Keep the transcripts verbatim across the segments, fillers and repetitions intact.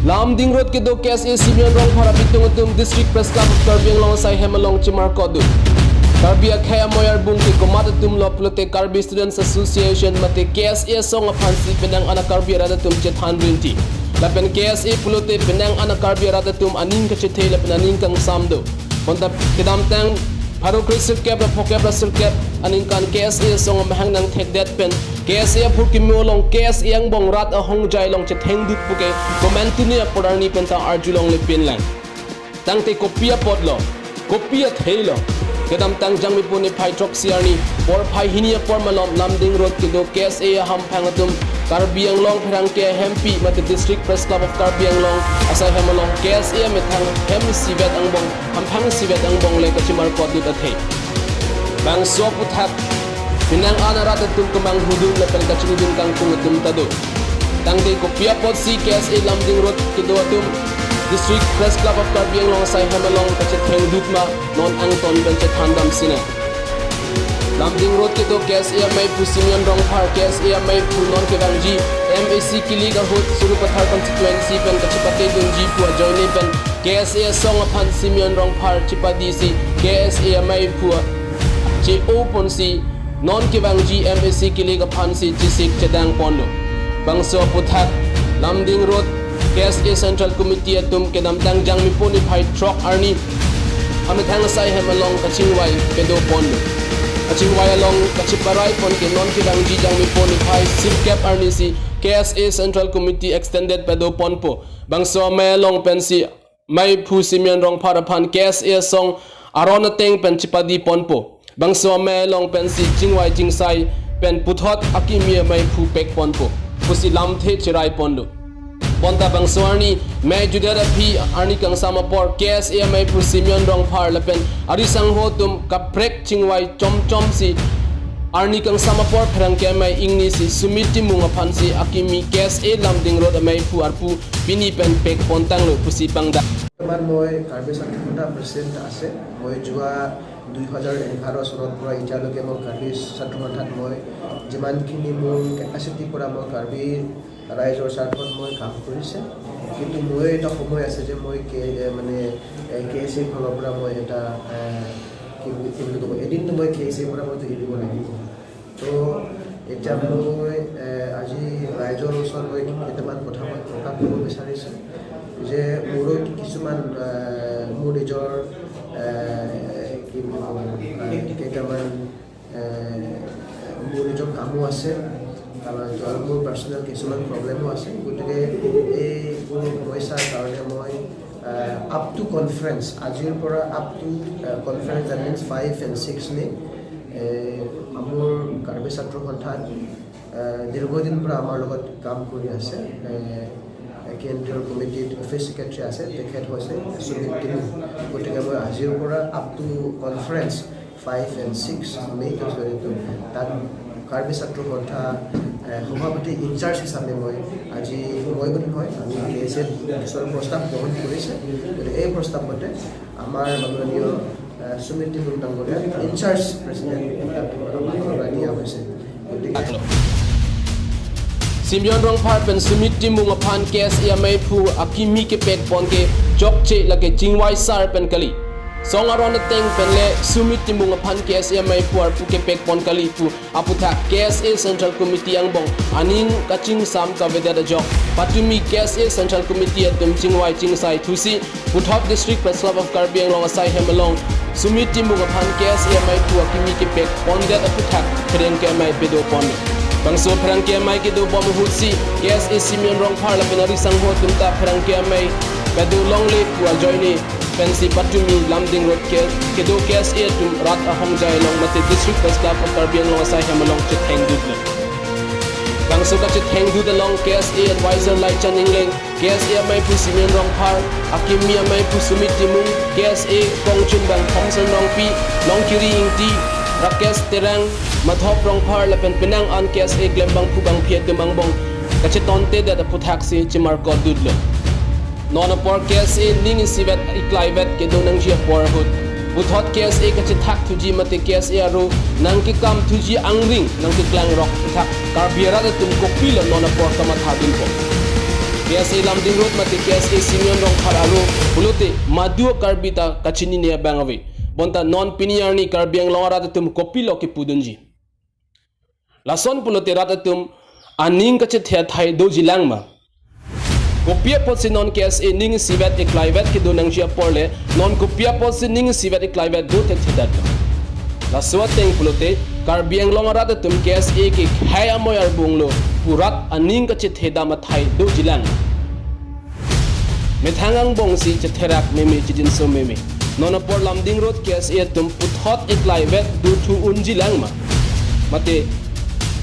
Lumding Road kedo K S A Simeon Rongphar abitung atum District Press Club of Karbi Anglong asai hem along chimarkot dun. Karbi akhei amoi arbung ke komat atum lo pulote Karbi Students Association mate K S A asong aphansi penang an a-Karbi arat atum chethan rinti. Lapen K S A pulote penang an a-Karbi arat atum aning kachethei lapen aning kangsam do. Bonta kedamtang pharo kre sirkep ra phokep ra sirkep aningkan K S A asong amahang nangthekdet pen K S A aphurkimo along K S A angbong rat ahongjai along chethengdut puke komat tuni apor arni penta arjulongle pinlang. Tangte kopi apotlo, kopi atheilo? Kedamtang Jangmipo niphai throksi arni porphai hini apor malom Lumding Road kedo K S A ahamphang atum Karbi Anglong pherangke ahempi mate District Press Club of Karbi Anglong asai hem along K S A amethang hem isivet angbong, hamphang isivet angbong le kachimarkot dut athe. Bangso aphuthak penang an arat atum kemang hudun lapen kachinidun kangtung atum ta do. Tangte kopi apotsi K S A Lumding Road kedo atum District Press Club of Karbi Anglong asai hem along kachethengdut ma, non angton pen chethan dam sinang. Lumding Road kedo K S A amaiphu Simeon Rongphar, K S A amaiphu non kevangji M A C kilik ahut Sarupathar constituency pen kachipate dunji pu ajoine pen K S A asong aphan Simeon Rongphar chipadisi K S A amaiphu che-o ponsi non kevangji M A C kilik aphansi chisik chedang ponlo. Bangso aphuthak Lumding Road K S A Central Committee atum kedamtang Jangmipo niphai throk arni amethang asai hem along kachingvai pado ponlo. Kachingvai along kachiparai pon ke non kevangji Jangmipo niphai sirkep arnisi K S A Central Committee extended pado ponpo. Bangso amei along pensi amaiphu Simeon Rongphar aphan K S A asong aron ateng pen chipadi ponpo. Bangso amei along pensi chingvai chingsai pen puthot akimi amaiphu pek ponpo pusi lamthe chirai ponlo. Bonta bangso arni mei judet aphi arni kangsam apor K S A amaiphu Simeon Rongphar lapen arisangho atum kaprek chingvai chomchomsi arni kangsam apor pherangke amei ingnisi Sumit Timung aphansi akimi K S A Lumding Road amaiphu arpu pini pen pek pontanglo pusi pangdak. বৰ্তমান মই কাৰ্বি ছাত্ৰ সন্থা প্ৰেচিডেণ্ট আছে। মই যোৱা দুই হাজাৰ এঘাৰ চনৰ পৰা এতিয়ালৈকে মই কাৰ্বি ছাত্ৰ সন্থাত মই যিমানখিনি মোৰ কেপাচিটিৰ পৰা মই কাৰ্বি ৰাইজৰ স্বাৰ্থত মই কাম কৰিছে। কিন্তু মই এটা সময় আছে যে মই কে মানে কে এছ ইৰ ফালৰ পৰা মই এটা এ, কি বুলি কি বুলি ক'ব, এদিনতো মই কে এছ ইৰ পৰা মই এৰি দিব লাগিব। তো এতিয়া মই এ, আজি ৰাইজৰ ওচৰত মই কেইটামান কথা মই প্ৰকাশ কৰিব বিচাৰিছোঁ যে মোৰো কিছুমান এ, মোৰ নিজৰ এ, কি বুলি ক'ব, এ, কেইটামান এ, মোৰ নিজৰ কামো আছে, কাৰণ আৰু মোৰ পাৰ্চনেল কিছুমান প্ৰব্লেমো আছে। গতিকে এই মোৰ সমস্যাৰ কাৰণে মই আপ টু কনফাৰেন্স, আজিৰ পৰা up to conference, that means five and six May, এ, মোৰ কাৰ্বি ছাত্ৰ সন্থাত এ, দীৰ্ঘদিন পৰা আমাৰ লগত কাম কৰি আছে। এ, কেন্দ্ৰীয় কমিটিত অফিচ ছেক্ৰেটাৰী আছে, তেখেত হৈছে সুমিত টিমু। গতিকে মই আজিৰ পৰা up to conference five and six মে'ত জড়িত। তাত কাৰ্বি ছাত্ৰ সন্থা এ, সভাপতি ইনচাৰ্জ হিচাপে মই আজি, মই বুলি নহয়, আমি কে এছ এ ওচৰৰ প্ৰস্তাৱ গ্ৰহণ কৰিছে। গতিকে এই প্ৰস্তাৱ মতে আমাৰ মাননীয় এ, সুমিত টিমু ডাঙৰীয়া ইনচাৰ্জ প্ৰেচিডেণ্ট আমাৰ ঘৰলৈ দিয়া হৈছে। গতিকে Simeon Rongphar pen Sumit Timung aphan K S A amaiphu akimi kepek pon ke chokche lake chingvai sar pen kali. Song aron ateng pen le Sumit Timung aphan K S A amaiphu arpu kepek pon kali pu aphuthak K S A Central Committee angbong aning kachingsam kavedet ajok patumi K S A Central Committee atum chingvai chingsai thusi puthot District Press Club of Karbi Anglong asai hem along Sumit Timung aphan K S A amaiphu akimi kepek pondet aphuthak pherangke amei pado pon. Bangso pherangke amei kedo bom ahutsi K S A Simeon Rongphar lapen arisangho atum ta pherangke amei pado longle pu ajoine pensi patumi Lumding Road ke kedo K S A atum rat ahongjai along mate District Press Club of Karbi Anglong asai hem along chethengdutlo. Bangso kachethengdut along K S A advisor Laichan Engleng, K S A amaiphu Simeon Rongphar, akimi amaiphu Sumit Timung, K S A kongchunbang Thomson Rongpi, Longkiri Ingti, Rakesh Terang, Madhop Rongphar lapen penang an K S A klembangphu bangphi atum angbong kachetontedet aphuthaksi chimarkotdutlo. Non apor K S A ning isivet iklaivet kedo nangji apor ahut puthot K S A kachethak thuji mate K S A aro nangkekam thuji angring nangkeklang rok aputhak Karbi arat atum kopilo non apor kamathadunpo. K S A Lumding Road mate K S A Simeon Rongphar aro pulote madu Karbi ta kachinine abang ave. Bonta non pini arni Karbi Anglong arat atum kopilo kipudunji. Lason pulote rat atum aning kachethe athai doji lang ma? Kopi apotsi non K S A ning isivet iklaivet kedo nangji apor le non kopi apotsi ning isivet iklaivet do thekthedet ma? Laso ateng pulote Karbi Anglong arat atum K S A ke khei amoi arbung lo pu rat aning kachethe dam athai doji lang ma? Methang angbong si chetherak meme chijinso meme. Non apor Lumding Road K S A atum puthot iklaivet dothu unji lang ma? Mate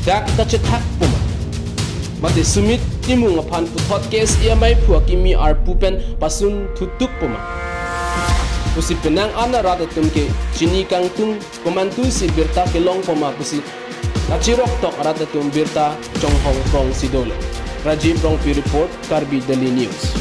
dak kachethakpo ma? Mate Sumit Timung aphan puthot K S A amei phu akimi arpu pen pasun thutukpo ma? Pusi penang an arat atum ke chini kangtung komantusi birta kelongpo ma pusi kachirok tok arat atum birta chonghong prongsi dolo. Rajiv Rongpi report, Karbi Daily News.